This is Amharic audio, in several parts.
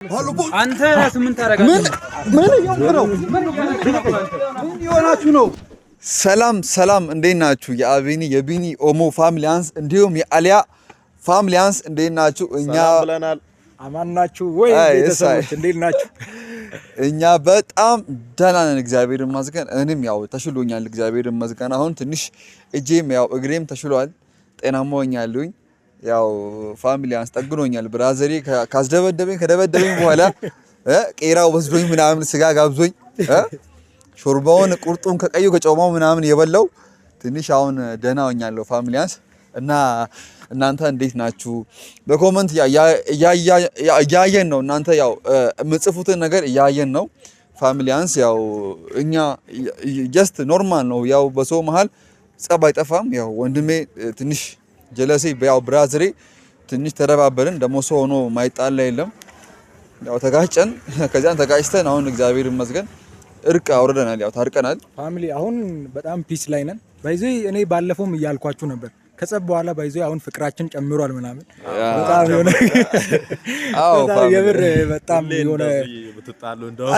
አንተ ምን ታደርጋለህ? ምን እየሆንክ ነው? ምን እየሆናችሁ ነው? ሰላም ሰላም፣ እንዴት ናችሁ? የአቢኒ የቢኒ ኦሞ ፋሚሊያንስ እንዲሁም የአሊያ ፋሚሊያንስ እንዴት ናችሁ? እኛ ሰላም ብለናል። አማን ናችሁ ወይ አይ፣ ቤተሰቦች? እሳይ። እንዴት ናችሁ? እኛ በጣም ደህና ነን፣ እግዚአብሔር ይመስገን። እኔም ያው ተሽሎኛል፣ እግዚአብሔር ይመስገን። አሁን ትንሽ እጄም ያው እግሬም ተሽሏል፣ ጤናማ ሆኛለሁኝ። ያው ፋሚሊያንስ ጠግኖኛል። ብራዘሬ ካስደበደበኝ ከደበደበኝ በኋላ ቄራ ወስዶኝ ምናምን ስጋ ጋብዞኝ ሾርባውን ቁርጡን ከቀዩ ከጮማው ምናምን የበላው ትንሽ አሁን ደህና ሆኛለሁ ፋሚሊያንስ። እና እናንተ እንዴት ናችሁ? በ comment እያየን ነው። እናንተ ያው የምጽፉትን ነገር እያየን ነው። ፋሚሊያንስ ያው እኛ just normal ነው። ያው በሰው መሀል ጸብ አይጠፋም። ያው ወንድሜ ትንሽ ጀለሴ ያው ብራዘሬ ትንሽ ተደባበርን። ደግሞ ሰው ሆኖ ማይጣላ የለም። ያው ተጋጨን፣ ከዚያን ተጋጭተን አሁን እግዚአብሔር ይመስገን እርቅ አውርደናል። ያው ታርቀናል። Family አሁን በጣም peace ላይ ነን። By the way እኔ ባለፈውም እያልኳችሁ ነበር ከጸብ በኋላ by the way አሁን ፍቅራችን ጨምሯል ምናምን በጣም የሆነ አዎ በጣም Family። የምር በጣም ሁሌ የሆነ እንደዚህ ብትጣሉ እንደው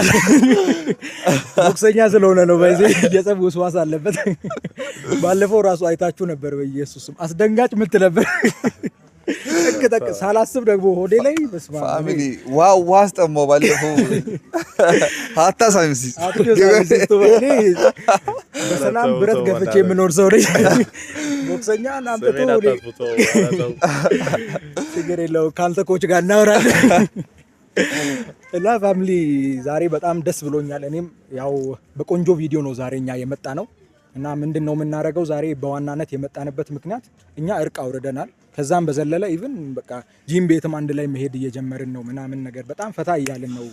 ቦክሰኛ ስለሆነ ነው። By the way የጸብ ውስዋስ አለበት። ባለፈው ራሱ አይታችሁ ነበር። በኢየሱስም አስደንጋጭ ምት ነበር። ጠቅ ጠቅ ሳላስብ ደግሞ ሆዴ ላይ በስመ አብ። Family wow ዋስ ጠማው ባለፈው ሀታ ሳይምሲ አትዮ ሳይንቲስቱ እኔ በሰላም ተው፣ ብረት ተው፣ ገፍቼ በእናትህ። የምኖር ሰው ነኝ። ቦክሰኛ አምጥቶ ስሜን እኔ አታጥፉ፣ ተው፣ ኧረ ተው። ችግር የለው ከአንተ coach ጋር እናወራለን። እና family ዛሬ በጣም ደስ ብሎኛል። እኔም ያው በቆንጆ ቪዲዮ ነው ዛሬ እኛ የመጣ ነው እና ምንድን ነው የምናደርገው ዛሬ በዋናነት የመጣንበት ምክንያት እኛ እርቅ አውርደናል። ከዛም በዘለለ even በቃ ጂም ቤትም አንድ ላይ መሄድ እየጀመርን ነው ምናምን ነገር በጣም ፈታ እያልን ነው።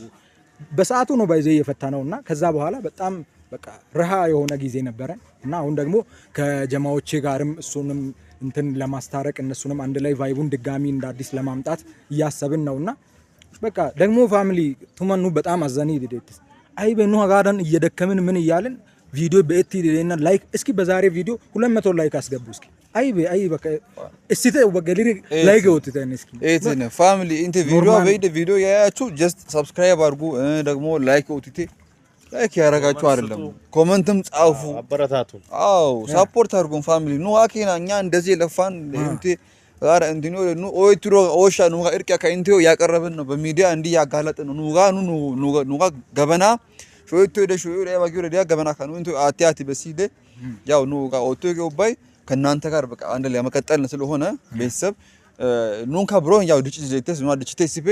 በሰዓቱ ነው by the way የፈታ ነው እና ከዛ በኋላ በጣም በቃ ረሃ የሆነ ጊዜ ነበረን እና አሁን ደግሞ ከጀማዎቼ ጋርም እሱንም እንትን ለማስታረቅ እነሱንም አንድ ላይ vibe ኡን ድጋሚ እንደ አዲስ ለማምጣት እያሰብን ነው እና በቃ ደግሞ family ቱመኑ በጣም አዘኒ ዲዴትስ አይ በኑ ጋዳን እየደከምን ምን እያልን ቪዲዮ በኤቲ ዲዴና like እስኪ በዛሬ ቪዲዮ 200 like አስገቡ እስኪ አይ በ አይ በቃ እስቲ በገሊሪ like ወጥተን እስኪ ኤትን family እንተ ቪዲዮ Normal። በይደ ቪዲዮ ያያችሁ just subscribe አድርጉ፣ ደግሞ like ኦቲቴ like ያረጋችሁ አይደለም comment ም ጻፉ። አበረታቱን። አዎ support አድርጉን family ኑ አኬና እኛ እንደዚህ ለፋን እንቴ ጋር እንትኖ ኑ ኦይትሮ ኦሻ ኑ ጋር እርቅ ከእንቴው ያቀረብን ነው በሚዲያ እንዲህ ያጋለጥን ነው ኑ ጋር ኑ ኑ ኑ ጋር ገበና ሾይቶ ደ ሾዩ ደ ባጊ ደ ገበና ካኑ እንቴ አቲያቲ በሲደ ያው ኑ ጋር ኦቶ ገባይ ከእናንተ ጋር በቃ አንድ ላይ መቀጠል ስለሆነ ቤተሰብ ኑን ከብሮ ያው ድጭ ጀተስ ኑ ድጭ ቴሲፔ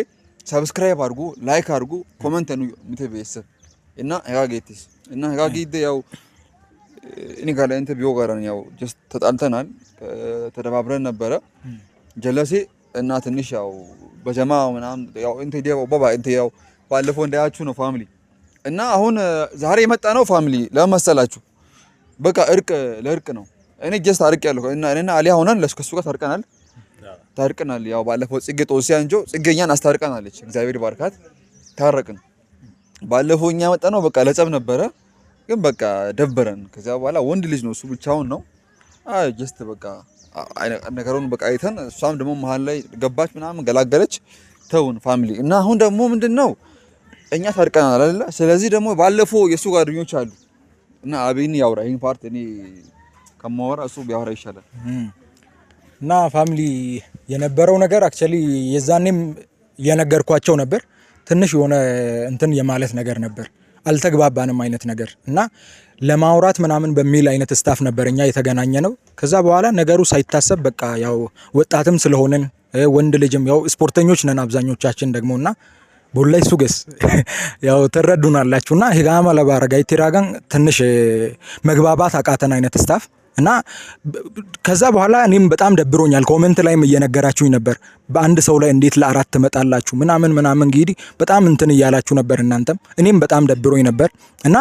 subscribe አድርጉ፣ like አድርጉ፣ comment ኑ ምተ ቤተሰብ እና ሄጋ ጌቲስ እና ሄጋ ጊደ ያው እኔ ጋር እንተ ቢዮ ጋር ያው just ተጣልተናል፣ ተደባብረን ነበረ ጀለሴ እና ትንሽ ያው በጀማ ምናምን ያው እንተ ዲያ ባባ እንተ ያው ባለፈው እንዳያችሁ ነው family። እና አሁን ዛሬ የመጣ ነው family ለምን መሰላችሁ? በቃ እርቅ ለእርቅ ነው። እኔ just አርቅ ያለሁ እና እኔና አሊያ ሆነን ለሱ ጋር ታርቀናል ታርቀናል። ያው ባለፈው ጽጌ ጦሲያ እንጆ ጽጌኛን አስታርቀናለች። እግዚአብሔር ባርካት ታረቅን። ባለፈው እኛ መጣ ነው በቃ ለጸብ ነበረ፣ ግን በቃ ደበረን። ከዚያ በኋላ ወንድ ልጅ ነው እሱ ብቻውን ነው። አይ just በቃ ነገሩን በቃ አይተን እሷም ደግሞ መሀል ላይ ገባች ምናምን ገላገለች። ተውን family። እና አሁን ደግሞ ምንድን ነው እኛ ታርቀናል አይደለ? ስለዚህ ደግሞ ባለፈው የእሱ ጓደኞች አሉ እና አቤኒ ያውራ ይሄን part እኔ ከማወራ እሱ ቢያወራ ይሻላል። እና family የነበረው ነገር actually የዛኔም የነገርኳቸው ነበር። ትንሽ የሆነ እንትን የማለት ነገር ነበር፣ አልተግባባንም አይነት ነገር እና ለማውራት ምናምን በሚል አይነት stuff ነበር እኛ የተገናኘ ነው። ከዛ በኋላ ነገሩ ሳይታሰብ በቃ ያው ወጣትም ስለሆንን ወንድ ልጅም ያው ስፖርተኞች ነን አብዛኞቻችን ደግሞ እና ቦላይ ሱገስ ያው ትረዱናላችሁና ሂጋማ ለባረጋ ቲራጋን ትንሽ መግባባት አቃተን አይነት stuff እና ከዛ በኋላ እኔም በጣም ደብሮኛል። Comment ላይም እየነገራችሁኝ ነበር በአንድ ሰው ላይ እንዴት ለአራት ትመጣላችሁ ምናምን ምናምን እንግዲህ በጣም እንትን እያላችሁ ነበር እናንተም። እኔም በጣም ደብሮኝ ነበር እና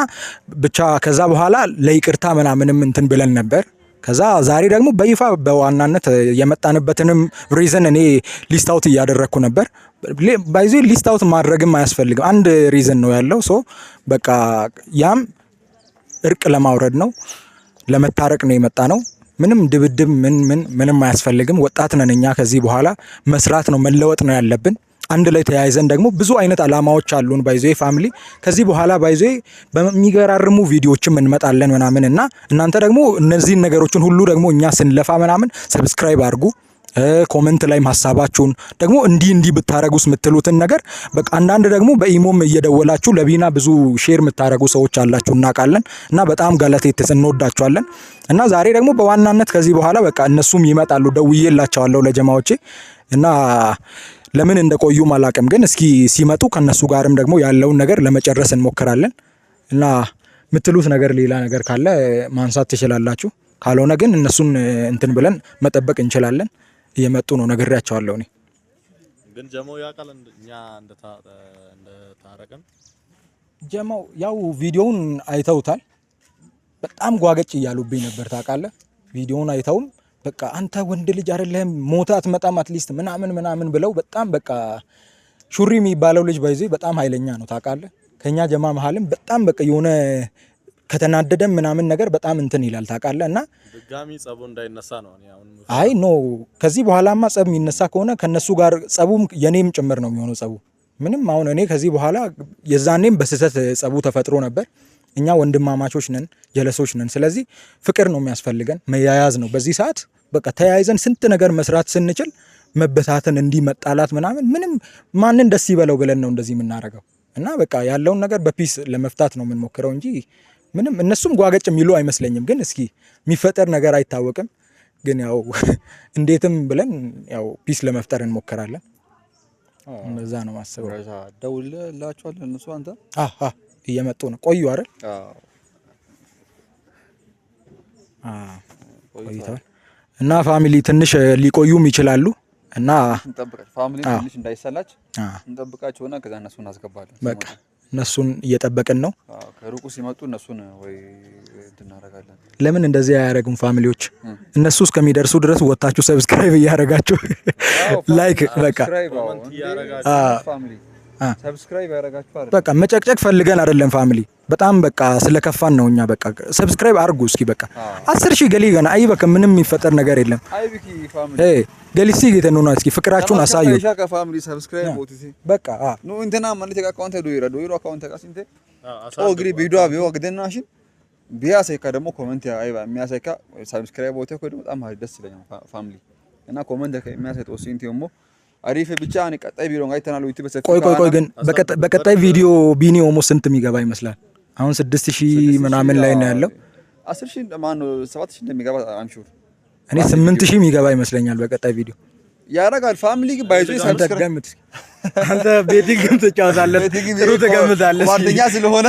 ብቻ ከዛ በኋላ ለይቅርታ ምናምንም እንትን ብለን ነበር። ከዛ ዛሬ ደግሞ በይፋ በዋናነት የመጣንበትንም reason እኔ list out እያደረግኩ ነበር። By the way list out ማድረግም አያስፈልግም። አንድ reason ነው ያለው። So በቃ ያም እርቅ ለማውረድ ነው፣ ለመታረቅ ነው የመጣ ነው። ምንም ድብድብ ምን ምን ምንም አያስፈልግም። ወጣት ነን እኛ። ከዚህ በኋላ መስራት ነው መለወጥ ነው ያለብን። አንድ ላይ ተያይዘን ደግሞ ብዙ አይነት አላማዎች አሉን። By the way family፣ ከዚህ በኋላ by the way በሚገራርሙ ቪዲዮዎችም እንመጣለን ምናምን እና እናንተ ደግሞ እነዚህን ነገሮችን ሁሉ ደግሞ እኛ ስንለፋ ምናምን subscribe አድርጉ። Comment ላይም ሀሳባችሁን ደግሞ እንዲህ እንዲህ ብታረጉስ የምትሉትን ነገር በቃ አንዳንድ ደግሞ በኢሞም እየደወላችሁ ለቢና ብዙ share የምታረጉ ሰዎች አላችሁ እናውቃለን። እና በጣም galatoomaa እንወዳችኋለን። እና ዛሬ ደግሞ በዋናነት ከዚህ በኋላ በቃ እነሱም ይመጣሉ፣ ደውዬላቸዋለሁ ለጀማዎቼ እና ለምን እንደቆዩም አላውቅም፣ ግን እስኪ ሲመጡ ከነሱ ጋርም ደግሞ ያለውን ነገር ለመጨረስ እንሞክራለን። እና የምትሉት ነገር ሌላ ነገር ካለ ማንሳት ትችላላችሁ። ካልሆነ ግን እነሱን እንትን ብለን መጠበቅ እንችላለን። እየመጡ ነው፣ ነግሬያቸዋለሁ እኔ። ግን ጀማው ያውቃል እኛ እንደታረቅን። ጀማው ያው ቪዲዮውን አይተውታል። በጣም ጓገጭ እያሉብኝ ነበር ታውቃለህ። ቪዲዮውን አይተውም በቃ አንተ ወንድ ልጅ አይደለህም፣ ሞታ አትመጣም at least ምናምን ምናምን ብለው በጣም በቃ ሹሪ የሚባለው ልጅ by the way በጣም ኃይለኛ ነው ታውቃለህ። ከኛ ጀማ መሀልም በጣም በቃ የሆነ ከተናደደም ምናምን ነገር በጣም እንትን ይላል ታውቃለህ። እና ድጋሚ ጸቡ እንዳይነሳ ነው እኔ አሁን አይ no፣ ከዚህ በኋላማ ጸብ የሚነሳ ከሆነ ከነሱ ጋር ጸቡም የኔም ጭምር ነው የሚሆነው ጸቡ። ምንም አሁን እኔ ከዚህ በኋላ የዛኔም በስህተት ጸቡ ተፈጥሮ ነበር። እኛ ወንድማማቾች ነን፣ ጀለሶች ነን። ስለዚህ ፍቅር ነው የሚያስፈልገን፣ መያያዝ ነው። በዚህ ሰዓት በቃ ተያይዘን ስንት ነገር መስራት ስንችል መበታተን፣ እንዲህ መጣላት ምናምን ምንም ማንን ደስ ይበለው ብለን ነው እንደዚህ የምናደርገው። እና በቃ ያለውን ነገር በ peace ለመፍታት ነው የምንሞክረው እንጂ ምንም እነሱም ጓገጭ የሚሉ አይመስለኝም። ግን እስኪ የሚፈጠር ነገር አይታወቅም። ግን ያው እንዴትም ብለን ያው peace ለመፍጠር እንሞክራለን። እንደዛ ነው ማስበው። ደውልላቸዋለሁ እነሱ አንተ አሃ እየመጡ ነው። ቆዩ አይደል? ቆይተዋል። እና family ትንሽ ሊቆዩም ይችላሉ እና እንጠብቃቸው። Family ትንሽ እንዳይሰላች እንጠብቃቸውና ከዛ እነሱን እናስገባለን። በቃ እነሱን እየጠበቅን ነው። ከሩቁ ሲመጡ እነሱን ወይ እናደርጋለን። ለምን እንደዚህ አያደርጉም family ዎች? እነሱ እስከሚደርሱ ድረስ ወጣችሁ subscribe እያደረጋችሁ like በቃ Subscribe ያደረጋችሁ አይደል? በቃ መጨቅጨቅ ፈልገን አይደለም family፣ በጣም በቃ ስለከፋን ነው። እኛ በቃ subscribe አድርጉ እስኪ በቃ 10,000 ገሊ ገና አይ በቃ ምንም የሚፈጠር ነገር የለም። አይብኪ family ገሊሲ ጌተኑና እስኪ ፍቅራችሁን አሳዩ። Family subscribe ቦቲሲ በቃ ኑ እንትና ማለት account ዶ ይራ ዶ ይራ account ቃሲንቴ ኦግሪ ቪዲዮ ቢዮ ግደናሽን ቢያሳይካ ደግሞ comment አይባ የሚያሳይካ subscribe ቦቴ ኮ ደግሞ በጣም ደስ ይለኛል family እና comment የሚያሳይ ጦሲንቴ ደግሞ አሪፍ ብቻ እኔ ቀጣይ ቪዲዮ አይተናል። ዩቲዩብ በሰፊው ቆይ ቆይ ቆይ ግን በቀጣይ ቪዲዮ ቢኒ ኦሞ ስንት የሚገባ ይመስላል? አሁን 6,000 ምናምን ላይ ነው ያለው። 10,000 ማነው 7,000 እንደሚገባ I'm sure። እኔ 8,000 የሚገባ ይመስለኛል በቀጣይ ቪዲዮ ያረጋል። Family ግን ባይዞ subscribe ገምት። አንተ betting ም ትጫወታለህ፣ ጥሩ ትገምታለህ። ጓደኛ ስለሆነ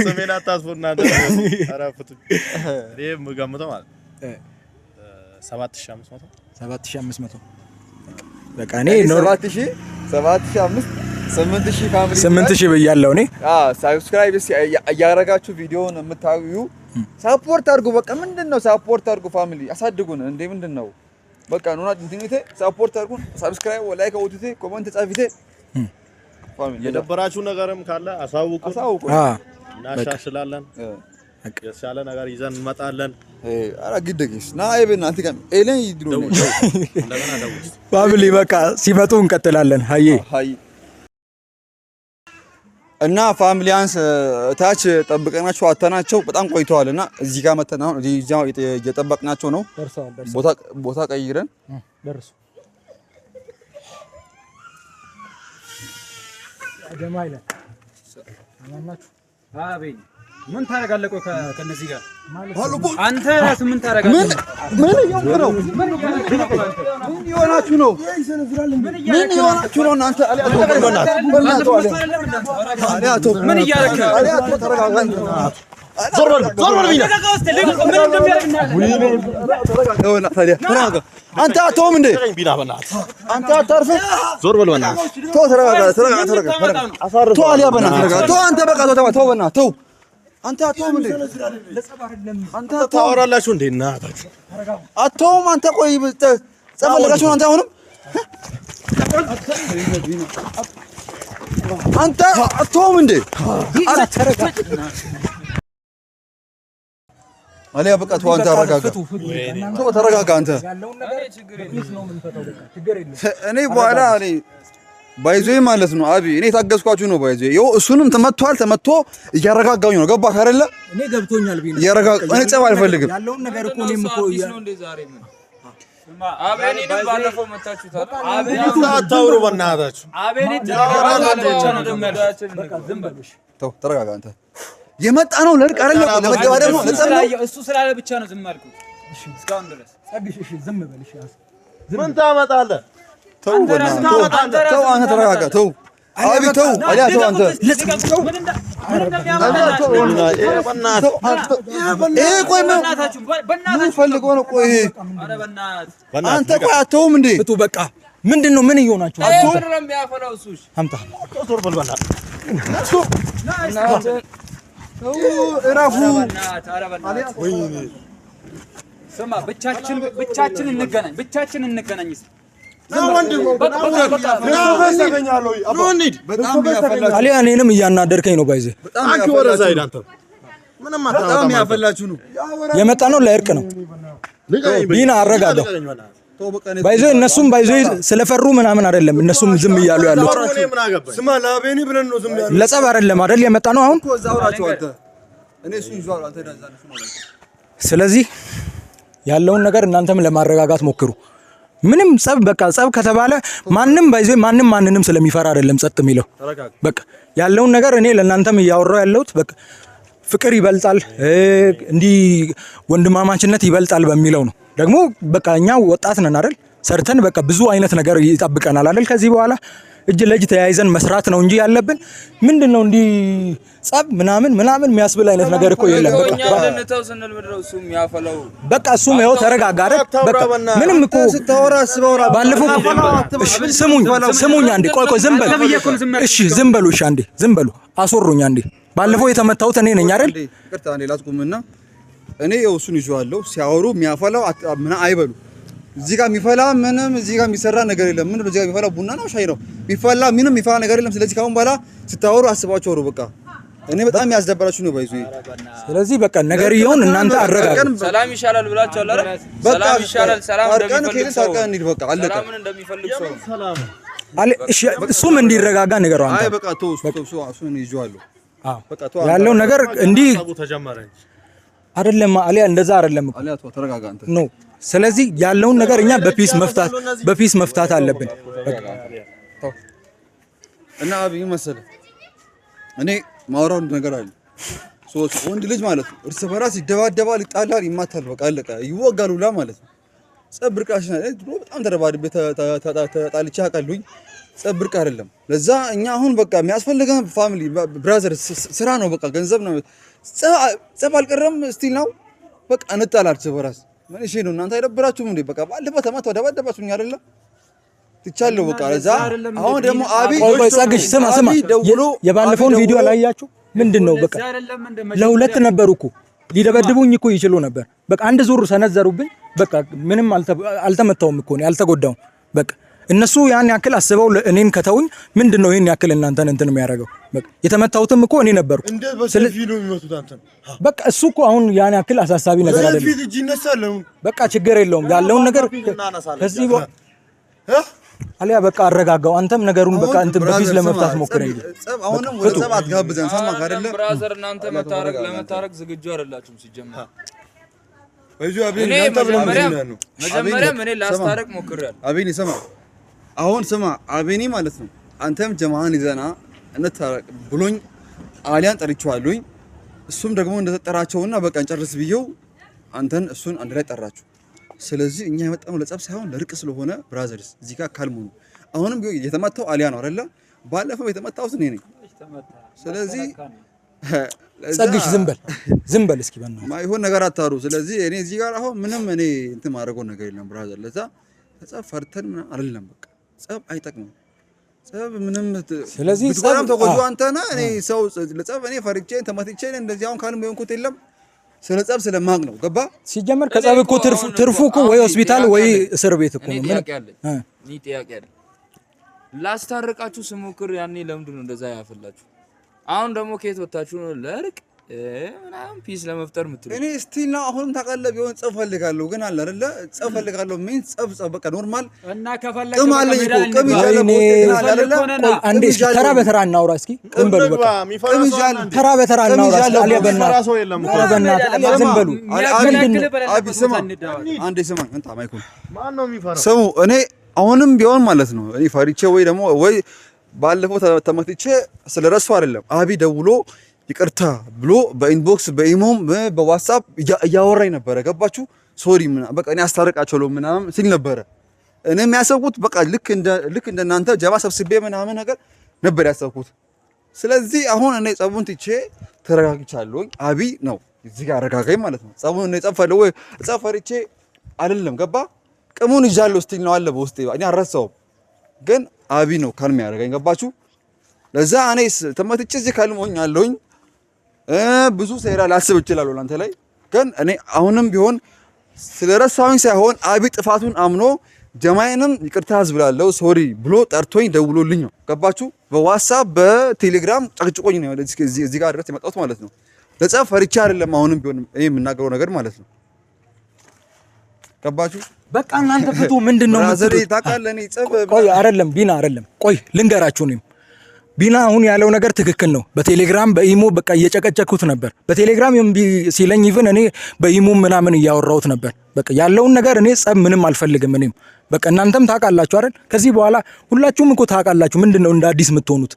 ስሜን አታጥፉ እናንተ። ኧረ ፍቱ። እኔ የምገምተው ማለት 7,500 7,500 በቃ እኔ 7,000 7,500 8,000 family 8,000 ብያለሁ እኔ። አዎ subscribe እያረጋችሁ ቪዲዮውን የምታዩ support አድርጉ። በቃ ምንድነው support አድርጉ family አሳድጉን። እንዴ ምንድነው በቃ ኑና እንትንቴ support አድርጉን። Subscribe like አውጥቴ comment ጻፊቴ family የደበራችሁ ነገርም ካለ አሳውቁን፣ አሳውቁን፣ እናሻሽላለን። የተሻለ ነገር ይዘን እንመጣለን። ኧረ ግደግስ ና አይበና አንተ ጋር ኤለን ይድሩ እንደገና ደውል Family በቃ ሲመጡ እንቀጥላለን። ሀዬ ሀይ እና family አንስ ታች ጠብቀናቸው አተናቸው በጣም ቆይተዋል። እና እዚህ ጋር መተን አሁን እዚህ እየጠበቅናቸው ነው። ቦታ ቀይረን ደርሱ ጀማይለ አቤኝ ምን ታደርጋለህ? ቆይ ከነዚህ ጋር አንተ ራስህ ምን ታደርጋለህ? ምን እየሆንክ ነው? ምን እየሆናችሁ ነው? ምን እየሆናችሁ ነው እናንተ? ምን እያደረክ ነው? ዞር በል ዞር በል ቢና አንተ አትተውም እንዴ? ቢና በእናትህ አንተ አታርፍም? ዞር በል በእናትህ። ተው፣ ተረጋጋ፣ ተረጋጋ፣ ተረጋጋ። ተው አልያ በእናትህ ተረጋጋ። ተው አንተ በቃ ተው፣ ተው በእናትህ ተው። አንተ አትተውም እንዴ? አንተ ታወራላችሁ እንዴ? እናታችሁ አትተውም አንተ። ቆይ ጸብ ፈለጋችሁ ነው አንተ አሁንም አንተ አትተውም እንዴ? አሊያ በቃ ተው አንተ አረጋጋ። ተው ተረጋጋ አንተ። እኔ በኋላ እኔ By the way ማለት ነው አቢ፣ እኔ ታገዝኳችሁ ነው። By the way ይኸው እሱንም ተመቷል። ተመቶ እያረጋጋኝ ነው። ገባህ አይደለ? እኔ ገብቶኛል። ቢና እኔ ጸብ አልፈልግም። ያለውን ነገር እኮ እኔም እኮ አዲስ ነው እንዴ ዛሬ? ምን አቤኔንም ባለፈው መታችሁታል። አታውሩ በእናታችሁ። አቤኔ ተረጋጋ ብቻ ነው ደግሞ ያልኩት። ዝም በል እሺ። ተው ተረጋጋ። አንተ የመጣ ነው ለእርቅ አይደለም፣ ለመደባደብ ነው፣ ለጸብ ነው። እሱ ስላለ ብቻ ነው ዝም አልኩት እስካሁን ድረስ። ጸግሽ፣ እሺ ዝም በል እሺ። ምን ታመጣለህ? ተው በእናትህ ተው፣ አንተ ተረጋጋ። ተው አቢ ተው፣ አሊያ ተው አንተ። ይሄ ቆይ ምን ፈልገው ነው? ቆይ አንተ ቆይ አተውም እንዴ? ፍቱ በቃ። ምንድን ነው? ምን እየሆናችሁ? አምጣ እረፉ። ስማ ብቻችን እንገናኝ፣ ብቻችን እንገናኝ። አሊያ እኔንም እያናደርከኝ ነው። By the way በጣም ያፈላችሁ ነው። የመጣ ነው ለእርቅ ነው። ቢና አረጋጋው። By the way እነሱም by the way ስለፈሩ ምናምን አይደለም፣ እነሱም ዝም እያሉ ያሉት ለጸብ አይደለም አይደል የመጣ ነው አሁን። ስለዚህ ያለውን ነገር እናንተም ለማረጋጋት ሞክሩ። ምንም ጸብ በቃ ጸብ ከተባለ ማንም by the way ማንም ማንንም ስለሚፈራ አይደለም ጸጥ የሚለው። በቃ ያለውን ነገር እኔ ለእናንተም እያወራሁ ያለሁት በቃ ፍቅር ይበልጣል፣ እንዲህ ወንድማማችነት ይበልጣል በሚለው ነው። ደግሞ በቃ እኛ ወጣት ነን አይደል? ሰርተን በቃ ብዙ አይነት ነገር ይጠብቀናል አይደል? ከዚህ በኋላ እጅ ለእጅ ተያይዘን መስራት ነው እንጂ ያለብን ምንድነው እንዲህ ጸብ ምናምን ምናምን የሚያስብል አይነት ነገር እኮ የለም። በቃ እሱም ያው ተረጋጋ አይደል? በቃ ምንም እኮ ባለፈው ስሙኝ ስሙኝ አንዴ ቆይ ቆይ ዝም በሉ እሺ፣ ዝም በሉ እሺ፣ አንዴ ዝም በሉ አስወሩኝ አንዴ። ባለፈው የተመታሁት እኔ ነኝ አይደል? ይቅርታ አንዴ ላስቁምና እኔ ያው እሱን ይዤዋለሁ። ሲያወሩ የሚያፈላው ምን አይበሉ እዚህ ጋር የሚፈላ ምንም እዚህ ጋር የሚሰራ ነገር የለም። ምንድነው እዚህ ጋር የሚፈላ? ቡና ነው ሻይ ነው የሚፈላ? ምንም የሚፈላ ነገር የለም። ስለዚህ ካሁን በኋላ ስታወሩ አስባችሁ አውሩ። በቃ እኔ በጣም ያስደበራችሁ ነው by the way። ስለዚህ በቃ ነገርየውን እናንተ አረጋጉ። ሰላም ይሻላል ብላችኋል አይደል? ሰላም ይሻላል። ሰላም እንደሚፈልግ ሰው በቃ አለቀ። ሰላምን እንደሚፈልግ ሰው አለ። እሺ እሱም እንዲረጋጋ ንገረው አንተ። አይ በቃ ተው፣ እሱ እሱን ይዤዋለሁ። አዎ ያለው ነገር እንዲህ አይደለም አሊያ፣ እንደዛ አይደለም እኮ አሊያ፣ ተው ተረጋጋ አንተ No። ስለዚህ ያለውን ነገር እኛ በ peace መፍታት በ peace መፍታት አለብን። እና አብይ መሰለህ እኔ ማውራው ነገር አለ። ሶስት ወንድ ልጅ ማለት ነው እርስ በራስ ይደባደባል፣ ይጣላል፣ ይማታል። በቃ አለቀ። ይወጋል ሁላ ማለት ነው። ጸብ ብርቃሽ ነው። ድሮ በጣም ተደባድቤ ተጣልቼ አውቃለሁኝ። ጸብ ብርቅ አይደለም። ለዛ እኛ አሁን በቃ የሚያስፈልገን family brother ስራ ነው። በቃ ገንዘብ ነው። ጸብ አልቀረም still ነው። በቃ እንጣላል እርስ በራስ ምን እሺ ነው እናንተ አይደብራችሁም እንዴ? በቃ ባለፈው ተማታ ደባደባችሁኝ አይደለ? ትቻለሁ በቃ ለዛ አሁን ደግሞ አቢ ቆይ ቆይ ጸግሽ ስማ ስማ፣ የባለፈውን ቪዲዮ አላያችሁ? ምንድን ነው በቃ ለሁለት ነበሩ እኮ ሊደበድቡኝ እኮ ይችሉ ነበር። በቃ አንድ ዙር ሰነዘሩብኝ። በቃ ምንም አልተመታውም እኮ እኔ አልተጎዳውም። በቃ እነሱ ያን ያክል አስበው እኔን ከተውኝ ምንድን ነው ይሄን ያክል እናንተን እንትን የሚያደርገው? በቃ የተመታሁትም እኮ እኔ ነበርኩ። እንዴት በሰልፊ ነው የሚመቱት አንተን? በቃ እሱ እኮ አሁን ያን ያክል አሳሳቢ ነገር አይደለም። በሰልፊ እጅ ይነሳል። በቃ ችግር የለውም ያለውን ነገር ከዚህ አሊያ በቃ አረጋጋው። አንተም ነገሩን በቃ እንትን በ peace ለመፍታት ሞክር እንጂ ጸብ አሁንም ወደ ጸብ አትጋብዘን። ሰማህ አይደለ? Brother፣ እናንተ መታረቅ ለመታረቅ ዝግጁ አይደላችሁም ሲጀመር። አቤኒ መጀመሪያም እኔ ላስታረቅ ሞክሬያለሁ። አቤኒ ስማ፣ አሁን ስማ አቤኒ ማለት ነው አንተም ጀማዓን ይዘና እንታረቅ ብሎኝ አሊያን ጠርቼዋለሁኝ። እሱም ደግሞ እንደተጠራቸውና በቃ እንጨርስ ብዬው አንተን እሱን አንድ ላይ ጠራችሁ። ስለዚህ እኛ የመጣነው ለጸብ ሳይሆን ለእርቅ ስለሆነ brothers እዚህ ጋር calm ሁኑ። አሁንም ቢሆን የተመታው አሊያ ነው አይደለ? ባለፈው የተመታሁት እኔ ነኝ። ስለዚህ ጸግሽ ዝም በል ዝም በል እስኪ በእናትህ ማይሆን ነገር አታሩ። ስለዚህ እኔ እዚህ ጋር አሁን ምንም እኔ እንትን ማድረገው ነገር የለም brother። ለዛ ጸብ ፈርተን ምናምን አይደለም። በቃ ጸብ አይጠቅምም። ጸብ ምንም ስለዚህ ብትጎዳም ተጎጂው አንተ ነህ። እኔ ሰው ለጸብ እኔ ፈርቼ ተመትቼ እንደዚህ አሁን calm የሆንኩት የለም ስለ ጸብ ስለማቅ ነው። ገባ ሲጀመር ከጸብ እኮ ትርፉ እኮ ወይ ሆስፒታል ወይ እስር ቤት እኮ ነው። እኔ ጥያቄ አለኝ። ላስታርቃችሁ ስሞክር ያኔ ለምንድን ነው እንደዛ ያፈላችሁ? አሁን ደግሞ ከየት ወጣችሁ ነው ለእርቅ ምናምን peace ለመፍጠር የምትሉ እኔ still ነው አሁንም ታውቃለህ፣ ቢሆን ጸብ ፈልጋለሁ ግን አለ አይደለ ጸብ ፈልጋለሁ mean ጸብ ጸብ በቃ normal እና ከፈለክ ቅም አለኝ እኮ ቅም ይዣለሁ በውስጤ ግን አለ አይደለ ቆይ አንዴ እስኪ ተራ በተራ እናውራ እስኪ ዝም በሉ በቃ የሚፈራ ቅም ሰው አለ ይዣለሁ እንዴ? ተራ በተራ ቅም እናውራ እስኪ። ይዣለሁ አሊያ የሚፈራ በእናትህ ሰው የለም እኮ። ኧረ በእናትህ አሊያ ዝም በሉ። ምንድን ነው? አቢ ስማ፣ አንዴ ስማ፣ እንታ mic ኡን ማን ነው የሚፈራው? ስሙ። እኔ አሁንም ቢሆን ማለት ነው እኔ ፈሪቼ ወይ ደግሞ ወይ ባለፈው ተመትቼ ስለረሱ አይደለም። አቢ ደውሎ ይቅርታ ብሎ በ inbox በኢሞም በዋትስአፕ እያወራኝ ነበረ። ገባችሁ? sorry ምናምን በቃ እኔ አስታርቃቸዋለሁ ምናምን ሲል ነበረ። እኔ የሚያሰብኩት በቃ ልክ እንደ ልክ እንደ እናንተ ጀባ ሰብስቤ ምናምን ነገር ነበር ያሰብኩት። ስለዚህ አሁን እኔ ጸቡን ትቼ ተረጋግቻለሁኝ። አቢ ነው እዚህ ጋር አረጋጋኝ ማለት ነው። ጸቡን እኔ ጸብ ፈልጎ ጸብ ፈርቼ አይደለም። ገባ? ቅሙን ይዣለሁ still ነው አለ በውስጤ እኔ አልረሳውም። ግን አቢ ነው calm ያደረገኝ። ገባችሁ? ለዛ እኔ ተመትቼ እዚህ calm ሆኛለሁኝ። ብዙ ሴራ ላስብ እችላለሁ እናንተ ላይ ግን እኔ አሁንም ቢሆን ስለረሳሁኝ ሳይሆን አቢ ጥፋቱን አምኖ ጀማይንም ይቅርታ አዝብላለሁ sorry ብሎ ጠርቶኝ ደውሎልኝ ነው። ገባችሁ? በዋትስአፕ በቴሌግራም ጨቅጭቆኝ ነው እዚህ ጋር ድረስ የመጣሁት ማለት ነው። ለጸብ ፈርቼ አይደለም አሁንም ቢሆን እኔ የምናገረው ነገር ማለት ነው። ገባችሁ? በቃ እናንተ ፍቱ። ምንድን ነው brother ኤ የምትሉት? ታውቃለህ፣ እኔ ጸብ ቆይ አይደለም ቢና አይደለም። ቆይ ልንገራችሁ እኔም ቢና አሁን ያለው ነገር ትክክል ነው። በቴሌግራም በኢሞ በቃ እየጨቀጨኩት ነበር። በቴሌግራም እምቢ ሲለኝ even እኔ በኢሞ ምናምን እያወራሁት ነበር። በቃ ያለውን ነገር እኔ ጸብ ምንም አልፈልግም። እኔም በቃ እናንተም ታውቃላችሁ አይደል? ከዚህ በኋላ ሁላችሁም እኮ ታውቃላችሁ። ምንድን ነው እንደ አዲስ የምትሆኑት?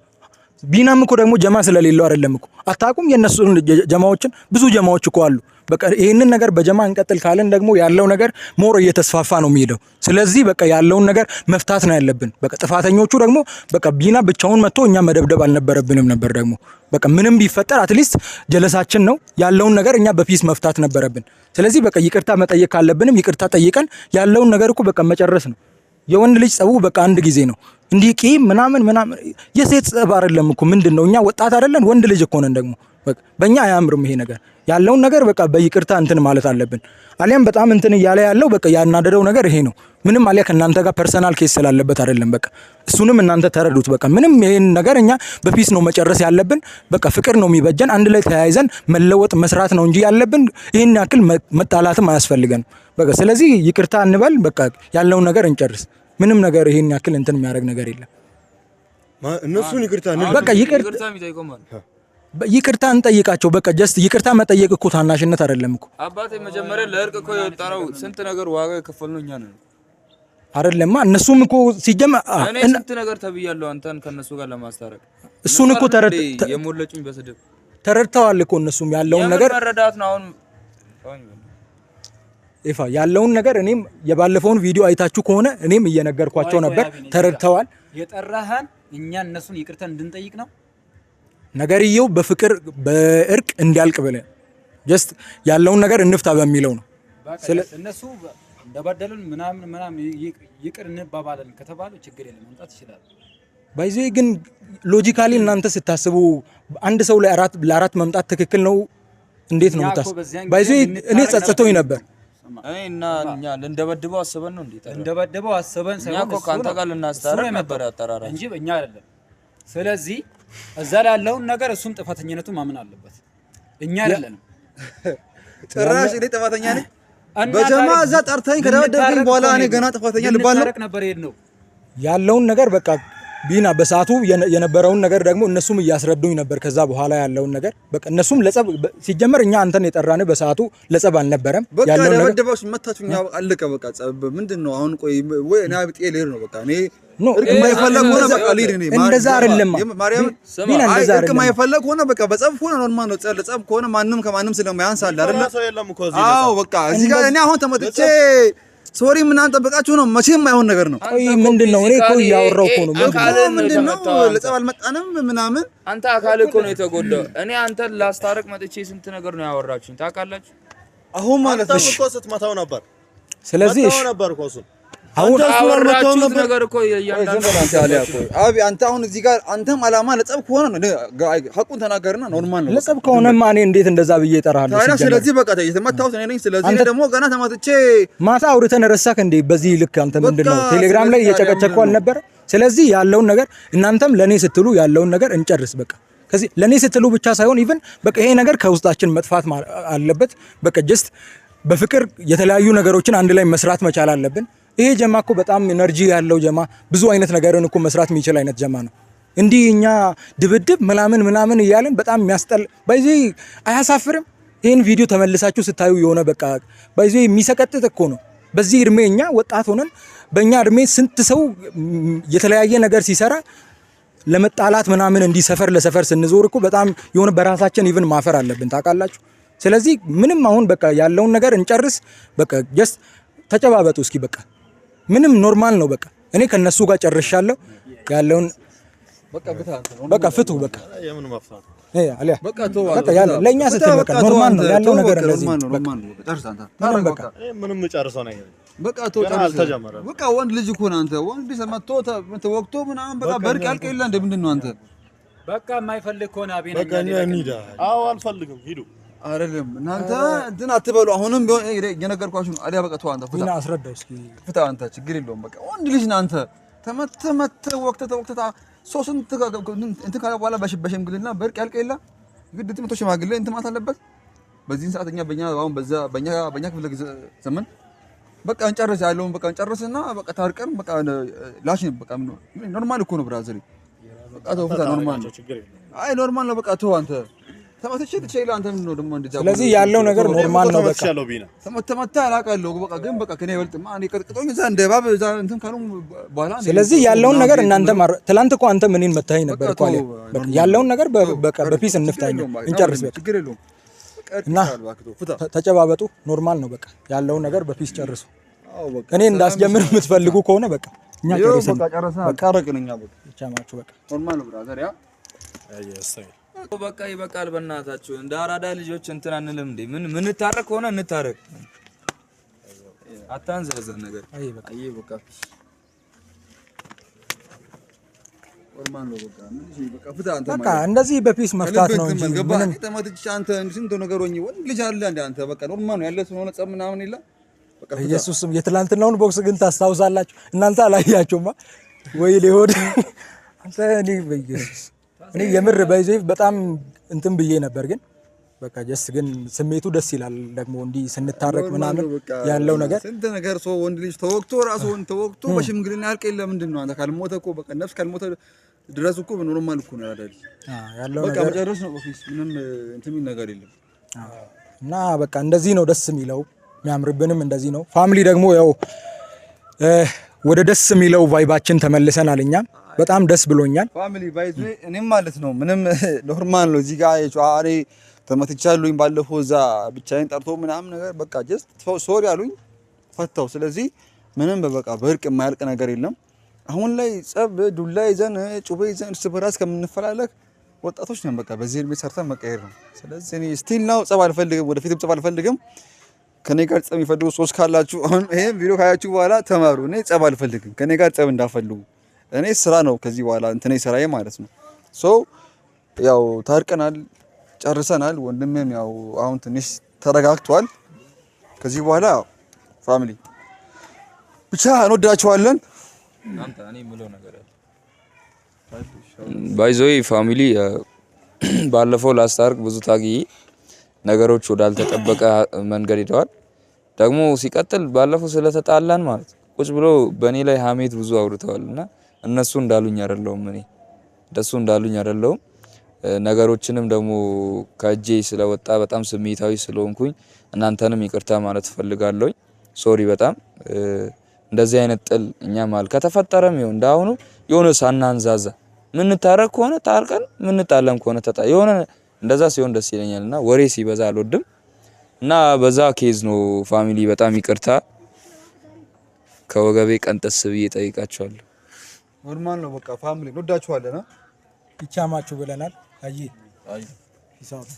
ቢናም እኮ ደግሞ ጀማ ስለሌለው አይደለም እኮ አታውቁም። የእነሱን ጀማዎችን ብዙ ጀማዎች እኮ አሉ። በቃ ይህንን ነገር በጀማ እንቀጥል ካልን ደግሞ ያለው ነገር more እየተስፋፋ ነው የሚሄደው። ስለዚህ በቃ ያለውን ነገር መፍታት ነው ያለብን። በቃ ጥፋተኞቹ ደግሞ በቃ ቢና ብቻውን መጥቶ እኛ መደብደብ አልነበረብንም ነበር። ደግሞ በቃ ምንም ቢፈጠር at least ጀለሳችን ነው ያለውን ነገር እኛ በ peace መፍታት ነበረብን። ስለዚህ በቃ ይቅርታ መጠየቅ ካለብንም ይቅርታ ጠይቀን ያለውን ነገር እኮ በቃ መጨረስ ነው። የወንድ ልጅ ጸቡ በቃ አንድ ጊዜ ነው። እንዲህ ቂም ምናምን ምናምን የሴት ጸብ አይደለም እኮ ምንድን ነው? እኛ ወጣት አይደለን? ወንድ ልጅ እኮ ነን። ደግሞ በቃ በእኛ አያምርም ይሄ ነገር። ያለውን ነገር በቃ በይቅርታ እንትን ማለት አለብን። አሊያም በጣም እንትን እያለ ያለው በቃ ያናደደው ነገር ይሄ ነው። ምንም አሊያ ከእናንተ ጋር personal case ስላለበት አይደለም። በቃ እሱንም እናንተ ተረዱት። በቃ ምንም ይሄን ነገር እኛ በ peace ነው መጨረስ ያለብን። በቃ ፍቅር ነው የሚበጀን። አንድ ላይ ተያይዘን መለወጥ መስራት ነው እንጂ ያለብን ይህን ያክል መጣላትም አያስፈልገንም። በቃ ስለዚህ ይቅርታ እንበል። በቃ ያለውን ነገር እንጨርስ። ምንም ነገር ይሄን ያክል እንትን የሚያደርግ ነገር የለም። እነሱን ይቅርታ እንል። በቃ ይቅርታ የሚጠይቀው ማለት ነው። ይቅርታ እንጠይቃቸው። በቃ just ይቅርታ መጠየቅ እኮ ታናሽነት አይደለም እኮ አባቴ መጀመሪያ ለእርቅ እኮ የወጣነው ስንት ነገር ዋጋ የከፈልነው እኛ ነን። አይደለማ። እነሱም እኮ ሲጀመር እኔ ስንት ነገር ተብያለሁ አንተን ከነሱ ጋር ለማስታረቅ። እሱን እኮ የሞለጩኝ በስድብ ተረድተዋል እኮ እነሱም ያለውን ነገር መረዳት ነው አሁን ይፋ ያለውን ነገር እኔም የባለፈውን ቪዲዮ አይታችሁ ከሆነ እኔም እየነገርኳቸው ነበር። ተረድተዋል። የጠራህን እኛ እነሱን ይቅርታ እንድንጠይቅ ነው። ነገርየው በፍቅር በእርቅ እንዲያልቅ ብለን just ያለውን ነገር እንፍታ በሚለው ነው። እነሱ እንደበደሉን ምናምን ምናምን ይቅር እንባባለን ከተባሉ ችግር የለም መምጣት ይችላል። by the way ግን logically እናንተ ስታስቡ አንድ ሰው ላይ ለአራት መምጣት ትክክል ነው? እንዴት ነው የምታስቡ? by the way እኔ ጸጽቶኝ ነበር። እኔ እና እኛ ልንደበድበው አስበን ነው እንዴ? እንደበደበው አስበን እኛ ሳይሆን እኮ ከአንተ ጋር ልናስታርቅ ነበር አጠራራችን እንጂ እኛ አይደለም። ስለዚህ እዛ ላይ ያለውን ነገር እሱም ጥፋተኝነቱ ማመን አለበት፣ እኛ አይደለንም። ጭራሽ እኔ ጥፋተኛ ነኝ በጀማ እዛ ጠርተኝ ከደበደብኝ በኋላ እኔ ገና ጥፋተኛ ልባል ነው ነበር የሄድነው። ያለውን ነገር በቃ ቢና በሰዓቱ የነበረውን ነገር ደግሞ እነሱም እያስረዱኝ ነበር። ከዛ በኋላ ያለውን ነገር በቃ እነሱም ለጸብ ሲጀመር እኛ አንተን የጠራን በሰዓቱ ለጸብ አልነበረም። በቃ ያለውን ነገር ደበደባችሁ መታችሁኝ፣ አለቀ በቃ። ጸብ ምንድን ነው አሁን? ቆይ ወይ እኔ አብጤ ልሄድ ነው በቃ። እኔ no እርቅ የማይፈለግ ሆነ በቃ ልሂድ እኔ። እንደዛ አይደለም ማርያም ቢና፣ አይ እንደዛ እርቅ አይደለም። የማይፈለግ ሆነ በቃ በጸብ ሆነ normal ነው። ጸብ ከሆነ ማንም ከማንም ስለማያንስ አለ አይደለ? ሰው የለም እኮ እዚህ አዎ በቃ እዚህ ጋር እኔ አሁን ተመትቼ sorry ምናምን ጠብቃችሁ ነው መቼም አይሆን ነገር ነው። ቆይ ምንድን ነው? እኔ እኮ እያወራሁ እኮ ነው። ምንድን ነው ለጸብ አልመጣንም ምናምን። አንተ አካል እኮ ነው የተጎዳው። እኔ አንተን ላስታርቅ መጥቼ ስንት ነገር ነው ያወራችሁኝ ታውቃላችሁ። አሁን ማለት ነው አንተም እኮ ስትመታው ነበር። ስለዚህ መታው ነበር እኮ እሱን። አሁን ያወራችሁት ነገር እኮ እያንዳንዱ አቢ አንተ አሁን እዚህ ጋር አንተም አላማ ለጸብ ከሆነ ነው ሐቁን ተናገርና normal ነው። ለጸብ ከሆነማ እኔ እንዴት እንደዛ ብዬ እጠራለሁ? ታዲያ ሲጀመር ስለዚህ በቃ የተመታሁት እኔ ነኝ። ስለዚህ እኔ ደግሞ ገና ተመትቼ ማታ አውርተን ረሳክ እንዴ? በዚህ ልክ አንተ ምንድን ነው በቃ ቴሌግራም ላይ ስለዚህ እየጨቀጨቅኩ ታዲያ አልነበረ? ስለዚህ ያለውን ነገር እናንተም ለእኔ ስትሉ ያለውን ነገር እንጨርስ በቃ። ከዚህ ለኔ ስትሉ ብቻ ሳይሆን even በቃ ይሄ ነገር ከውስጣችን መጥፋት አለበት። በቃ just በፍቅር የተለያዩ ነገሮችን አንድ ላይ መስራት መቻል አለብን። ይሄ ጀማ እኮ በጣም energy ያለው ጀማ፣ ብዙ አይነት ነገርን እኮ መስራት የሚችል አይነት ጀማ ነው። እንዲህ እኛ ድብድብ ምናምን ምናምን እያለን በጣም የሚያስጠል by the way አያሳፍርም? ይህን ቪዲዮ ተመልሳችሁ ስታዩ የሆነ በቃ by the way የሚሰቀጥጥ እኮ ነው። በዚህ እድሜ እኛ ወጣት ሆነን በእኛ እድሜ ስንት ሰው የተለያየ ነገር ሲሰራ ለመጣላት ምናምን እንዲህ ሰፈር ለሰፈር ስንዞር እኮ በጣም የሆነ በራሳችን even ማፈር አለብን፣ ታውቃላችሁ። ስለዚህ ምንም አሁን በቃ ያለውን ነገር እንጨርስ። በቃ just ተጨባበጡ እስኪ፣ በቃ ምንም normal ነው። በቃ እኔ ከነሱ ጋር ጨርሻለሁ ያለውን። በቃ ፍታ አንተ። በቃ ፍቱ በቃ። የምን መፍታት? ይሄ አሊያ በቃ ተው። በቃ ያለ ለእኛ ስትል በቃ normal ነው ያለው ነገር እንደዚህ normal ነው። በቃ Normal ነው። በቃ ጨርስ አንተ። ምንም በቃ። እኔ ምንም የምጨርሰው ነገር የለም። በቃ ተው። ገና ጨርስ። አልተጀመረም። በቃ ወንድ ልጅ እኮ ነህ አንተ። ወንድ ልጅ መጥቶ ተወቅቶ ምናምን በቃ በእርቅ ያልቅ የለ እንደ ምንድን ነው አንተ? በቃ የማይፈልግ ከሆነ አቤና በቃ እኛ እንሂድ። አዎ አልፈልግም፣ ሂዱ። አይደለም፣ እናንተ እንትን አትበሉ። አሁንም ቢሆን እየነገርኳችሁ ነው። አሊያ በቃ ተው አንተ፣ ፍታ። ቢና አስረዳው እስኪ። ፍታ አንተ፣ ችግር የለውም። በቃ ወንድ ልጅ ነህ አንተ። ተመተህ መተህ ወቅተህ ተወቅተህ ሰው ስንት እንትን ካለ በኋላ በሽምግልና በእርቅ ያልቅ የለ፣ ግድ መቶ ሽማግሌ እንትን ማለት አለበት። በዚህን ሰዓት እኛ በእኛ አሁን በዛ በኛ ክፍለ ጊዜ ዘመን በቃ እንጨርስ ያለውን፣ በቃ እንጨርስና በቃ ታርቀን በቃ ላሽን በቃ normal እኮ ነው brother። በቃ ተው ፍታ፣ normal ነው። ችግር የለም። አይ normal ነው። በቃ ተው አንተ፣ ተመትቼ ትችላለህ አንተ፣ ምንድን ነው ደግሞ እንደዚያ? ስለዚህ ያለው ነገር normal ነው በቃ። ተመትቻለሁ ቢና። ተመታ አላውቃለሁ። በቃ ግን በቃ ከኔ ይበልጥማ እኔ ቀጥቅጦኝ እዛ እንደ እባብ እዛ እንትን ካሉ በኋላ ስለዚህ ያለውን ነገር እናንተ ትላንት እኮ አንተ እኔን መታኸኝ ነበር እኮ አለ። በቃ ያለውን ነገር በቃ በ peace እንፍታኝ፣ እንጨርስ በቃ። ችግር የለውም። በቃ እርቅ እና ይሻላል እባክህ ተው፣ ፍታ። ተጨባበጡ፣ normal ነው በቃ፣ ያለውን ነገር በ peace ጨርሱ። አዎ በቃ እኔ እንዳስጀምር የምትፈልጉ ከሆነ በቃ እኛ ይኸው ጨርሰን በቃ ጨርሰናል። ታረቅን እኛ በቃ። ይቻማችሁ በቃ። Normal ነው brother yeah። በቃ ይበቃል። በእናታችሁ እንደ አራዳ ልጆች እንትን አንልም እንዴ? ምን ምንታረቅ ከሆነ እንታረቅ። አታንዛዘን ነገር። አይ በቃ። አይ በቃ። Normal ነው በቃ፣ ምን እሺ በቃ ፍታ አንተ። በቃ እንደዚህ በ peace መፍታት ነው እንጂ ገባ ምንም። ተመትቼ አንተ ስንት ነገር ሆኜ ወንድ ልጅ አለ እንደ አንተ፣ በቃ normal ነው ያለ ስለሆነ ጸብ ምናምን የለ በቃ ፍታ። ኢየሱስም የትላንትናውን ቦክስ ግን ታስታውሳላችሁ እናንተ? አላያችሁማ ወይ ሊሆን አንተ፣ እኔ በኢየሱስ እኔ የምር by the way በጣም እንትን ብዬ ነበር፣ ግን በቃ just ግን ስሜቱ ደስ ይላል ደግሞ እንዲህ ስንታረቅ Normal ምናምን ነው በቃ። ያለው ነገር። ስንት ነገር ሰው ወንድ ልጅ ተወቅቶ ራሱ ወንድ ተወቅቶ በሽምግልና ያልቅ የለ፣ ምንድን ነው አንተ? ካልሞተ እኮ በቃ ነፍስ ካልሞተ ድረስ እኮ normal እኮ ነው አይደል? ያለው በቃ ነገር መጨረስ ነው በ peace፣ ምንም እንትን የሚል ነገር የለም። እና በቃ እንደዚህ ነው ደስ የሚለው፣ የሚያምርብንም እንደዚህ ነው። Family ደግሞ ያው ወደ ደስ የሚለው vibe ኣችን ተመልሰናል። እኛም በጣም ደስ ብሎኛል። Family by the way እኔም ማለት ነው ምንም normal ነው። እዚህ ጋር የጨዋሬ ተመትቻለሁኝ ባለፈው እዛ ብቻዬን ጠርቶ ምናምን ነገር በቃ just sorry አሉኝ ፈታው። ስለዚህ ምንም በቃ በእርቅ የማያልቅ ነገር የለም። አሁን ላይ ጸብ ዱላ ይዘን ጩቤ ይዘን እርስ በራስ ከምንፈላለግ ወጣቶች ነን። በቃ በዚህ እድሜ ሰርተን መቀየር ነው። ስለዚህ እኔ still now ጸብ አልፈልግም፣ ወደፊትም ጸብ አልፈልግም። ከኔ ጋር ጸብ የሚፈልጉ ሰዎች ካላችሁ አሁን ይሄን ቪዲዮ ካያችሁ በኋላ ተማሩ። እኔ ጸብ አልፈልግም። ከኔ ጋር ጸብ እንዳፈልጉ። እኔ ስራ ነው ከዚህ በኋላ እንትኔ ስራዬ ማለት ነው። So ያው ታርቀናል፣ ጨርሰናል። ወንድሜም ያው አሁን ትንሽ ተረጋግቷል። ከዚህ በኋላ family ብቻ እንወዳችኋለን። አንተ እኔ የምለው ነገር አለ። By the way family፣ ባለፈው ላስታርቅ ብዙ ታግዬ ነገሮች ወዳልተጠበቀ መንገድ ሄደዋል። ደግሞ ሲቀጥል ባለፈው ስለተጣላን ማለት ቁጭ ብሎ በእኔ ላይ ሀሜት ብዙ አውርተዋል እና እነሱ እንዳሉኝ አይደለሁም፣ እኔ እንደሱ እንዳሉኝ አይደለሁም። ነገሮችንም ደግሞ ከእጄ ስለወጣ በጣም ስሜታዊ ስለሆንኩኝ እናንተንም ይቅርታ ማለት እፈልጋለሁኝ። Sorry በጣም። እንደዚህ አይነት ጥል እኛ መሀል ከተፈጠረም ይሁን እንዳሁኑ የሆነ ሳናንዛዛ ምንታረቅ ከሆነ ታርቀን ምንጣላም ከሆነ ተጣ የሆነ እንደዛ ሲሆን ደስ ይለኛል እና ወሬ ሲበዛ አልወድም እና በዛ case ነው family፣ በጣም ይቅርታ ከወገቤ ቀንጠስ ብዬ ጠይቃቸዋለሁ። Normal ነው በቃ family እንወዳችኋለን። ይቻማችሁ ብለናል። አይ peace out።